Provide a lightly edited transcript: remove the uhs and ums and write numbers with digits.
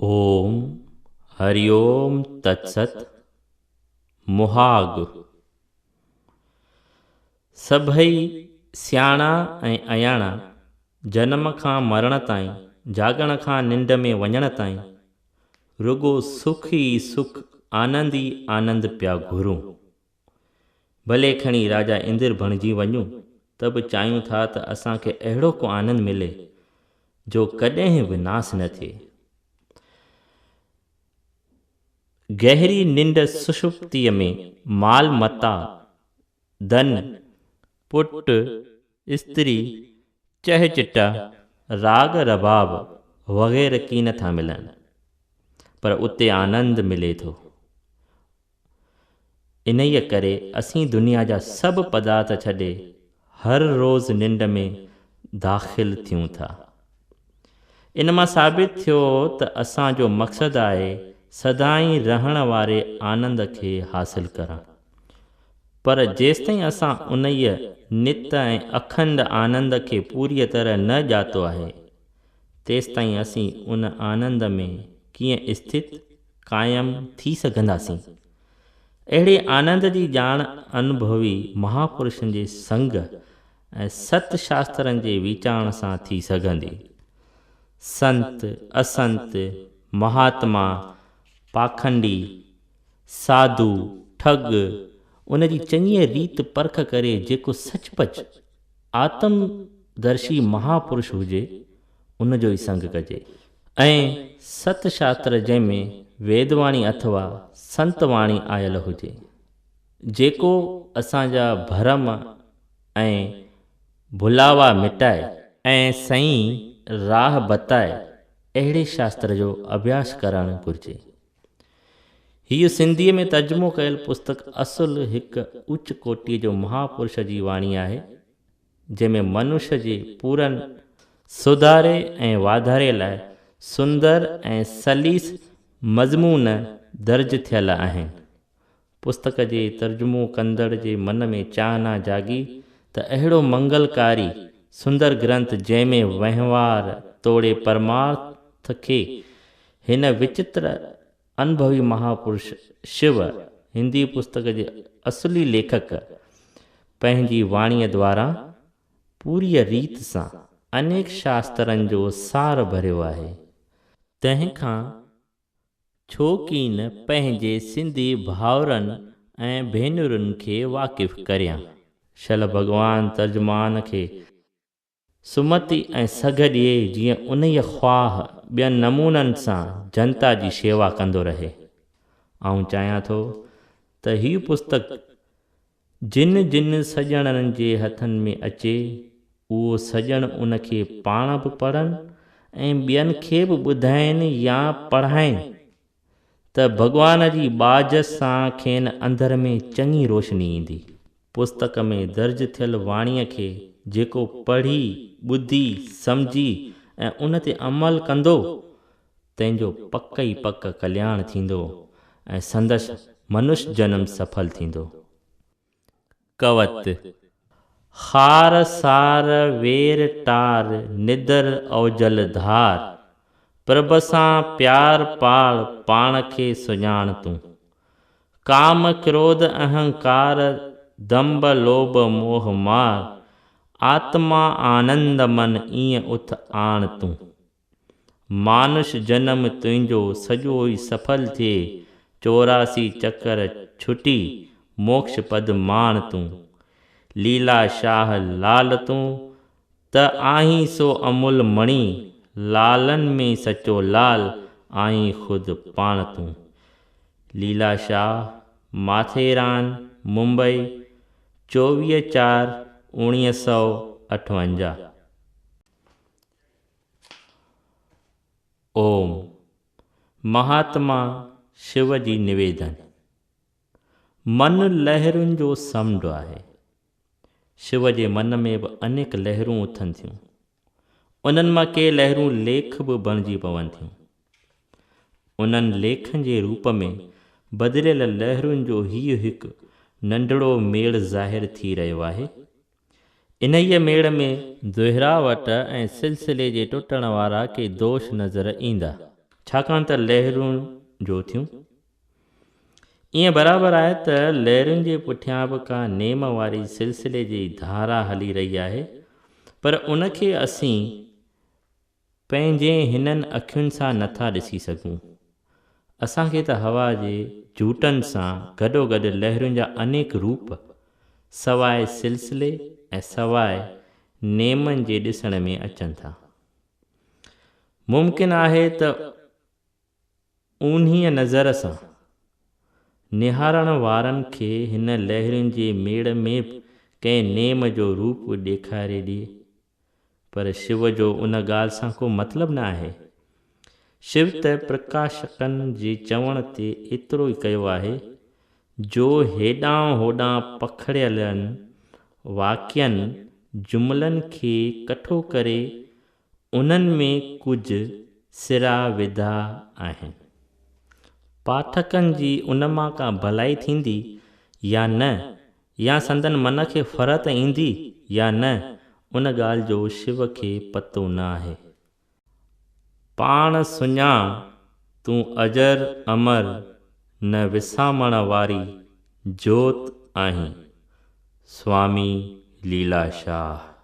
اوم هري اوم تت ست مهاڳ سڀئي سياڻا ۽ اياڻا جنم کان مرڻ تائين، جاڳڻ کان ننڊ ۾ وڃڻ تائين رڳو سک ئي سک، آنند ئي آنند پيا گهرون. ڀلي کڻي راجا اندر بڻجي وڃون ته به چاهيون ٿا ته اسان کي اهڙو ڪو آنند ملي جو ڪڏهن به ناس نه ٿئي. گهري ننڊ سشپتيء ۾ مال متاع، ڌن، پٽ، استري، چهه چٽا، راڳ رباب وغيره ڪين ٿا ملن، پر اتي آنند ملي ٿو. انهيء ڪري اسين دنيا جا سڀ پدارٿ ڇڏي هر روز ننڊ ۾ داخل ٿيون ٿا. ان مان ثابت ٿيو ته اسان جو مقصد آهي سدائين رهڻ واري آنند کي حاصل ڪرڻ. پر جيستائين اسان انهيء نت ۽ اکنڊ آنند کي پوريء طرح نه ڄاتو آهي، تيستائين اسين ان آنند ۾ ڪيئن اسٿت، قائم، ٿي سگهنداسين؟ اهڙي آنند جي ڄاڻ انڀوي مهاپرشن جي سنگ ۽ ست شاسترن جي ويچارڻ سان ٿي سگهندي. سنت، اسنت، مهاتما، پاکنڊي، ساڌو، ٺڳ، ان جي چڱيء ريت پرک ڪري جيڪو سچ پچ آتم درشي مهاپرش هجي، ان جو ئي سنگ ڪجي ۽ ست شاستر جنهن ۾ ويدواڻي اٿوا سنت واڻي آيل هجي، جيڪو اسان جا ڀرم ۽ ڀلاوا مٽائي ۽ سئين راهه بتائي، اهڙي شاستر جو اڀياس ڪرڻ گهرجي. هيء سنڌيء ۾ ترجمو ڪيل پستڪ اصل هڪ اچ ڪوٽيء جو مهاپرش جي واڻي آهي، جنهن ۾ منش جي پورن سڌاري ۽ واڌاري لاء سندر ۽ سليس مضمون درج ٿيل آهن. پستڪ جي ترجمو ڪندڙ جي من ۾ چاهنا جاڳي ته اهڙو منگلڪاري سندر گرنٿ جنهن ۾ وهنوار توڙي پرمارٿ کي هن وچتر انڀوي مهاپرش شو، هندي پستڪ جي اصلي ليکڪ، پنهنجي واڻيء دواران پوريء ريت سان انيڪ شاسترن جو سار ڀريو آهي، تنهن کان ڇو ڪين پنهنجي سنڌي ڀائرن ۽ ڀينرن کي واقف ڪريان. شل ڀڳوان ترجمان کي سمتي ۽ سگهه ڏئي جيئن انهيء خواهه ٻين نمونن سان جنتا جي شيوا ڪندو رهي. آئون چاهيان ٿو ته هيء پستڪ جن جن سڄڻن جي هٿن ۾ اچي، اهو سڄڻ ان کي پاڻ به پڙهن ۽ ٻين کي به ٻڌائين يا پڙهائين ته ڀڳوان جي ٻاجهه سان کين اندر ۾ چڱي روشني ايندي. پستڪ ۾ درج ٿيل واڻيء کي جيڪو پڙهي، ٻڌي، سمجهي ۽ ان تي عمل ڪندو، تنهن جو پڪ ئي پڪ ڪلياڻ ٿيندو ۽ سندس منش جنم سڦل ٿيندو. ڪوت. خار سار وير ٽار ندر اوجل ڌار، پرڀ سان پيار پاڙ پاڻ کي سڃاڻ تون. ڪام ڪروڌ اهنڪار دنب لوڀ موهه مار، آتما آنند من ايئن اٿ آڻ تون. مانش جنم تنهنجو سڄو ئي سڦل ٿئي، 84 چڪر ڇٽي موڪش پد ماڻ تون. ليلا شاهه لال تون ته آهين سو امل مڻي، لالن ۾ سچو لال آهين خود پاڻ تون. ليلا شاهه، ماٿيران، ممبئي، 24 چار 1958. اوم، مهاتما شو جي نويدن. من لهرن جو سمنڊ آهي. شو جي من ۾ به انيڪ لهرون اٿن ٿيون. انهن مان ڪي لهرون ليک به بڻجي پون ٿيون. انهن ليکن جي روپ ۾ بدليل لهرن جو هيء هڪ ننڍڙو ميڙ ظاهر ٿي رهيو آهي. انهيء ميڙ ۾ دهراوٽ ۽ سلسلي جي ٽٽڻ وارا ڪي دوش نظر ايندا. ڇاڪاڻ ته لهرون جو ٿيون. ائين برابر آهي ته لهرن جي پٺيان به ڪا نيم واري سلسلي جي ڌارا هلي رهي آهي، پر ان کي اسين پنهنجين هنن اکين سان نٿا ڏسي سگهون. اسان کي ته هوا جي جهوٽن سان گڏوگڏ لهرن جا انيڪ روپ سواء سلسلي ۽ سواء نيمن جي ڏسڻ ۾ اچن ٿا. ممڪن آهي ته اونهيء نظر سان نهارڻ وارن کي هن لهرين جي ميڙ ۾ به ڪنهن نيم جو روپ ڏيکاري ڏئي. پر شو جو ان ڳالهه سان ڪو مطلب نه آهي. شو ته پرڪاشڪن جي چوڻ تي ايترو ئي ڪيو آهي، جو هيڏانهن هوڏانهن پکڙيلن واقعن، جملن کي ڪٺو ڪري انهن ۾ ڪجهه سرا وڌا آهن. پاٺڪن جي ان مان ڪا ڀلائي ٿيندي يا نه يا سندن من کي فرحت ايندي يا نه، ان ڳالهه جو شو کي پتو نه آهي. پاڻ سڃاڻ تون اجر امر نه وسامڻ واري جوت آهين، سوامي ليلا شاهه.